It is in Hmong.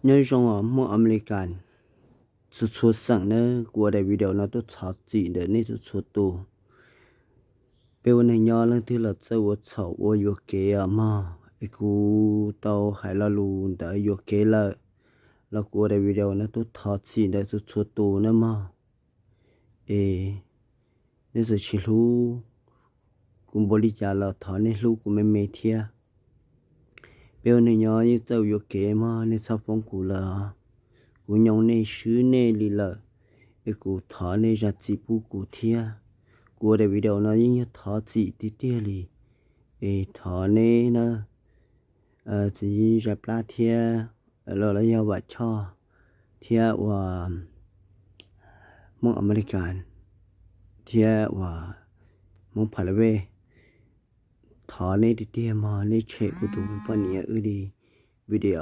Nyob zoo os Hmoob Amelikas txhua txhua xeem nawb, kuv ua daim video no tuaj thov txim ntawm nej txhua txhua tus. Peb ua neeg nyob leej twg los txawj ua txhaum ua yuam kev os mog, es kuv tau hais lo lus ntawd yuam kev lawm, los kuv ua daim video no tuaj thov txim ntawm txhua txhua tus nawb mog. Es nej txawm tsis hlub kuv npaum li cas los thov nej hlub kuv me me thiab. Peb ua neeg nyob yeej txawj yuam kev mog, nej txhob foob kuv lawm. Kuv nyoo nej swb nej li lawm, es kuv thov nej zam txim pub kuv thiab. Kuv ua daim video no yeej yog thov txim tiag tiag li, es thov neb na, txiv Zais Plab thiab, los yog Vam Choj thiab uas Hmoob Amelikas thiab uas Hmoob Pha La Vej, thov neb tiag tiag mog, neb tshem kuv tus poj niam wb li video.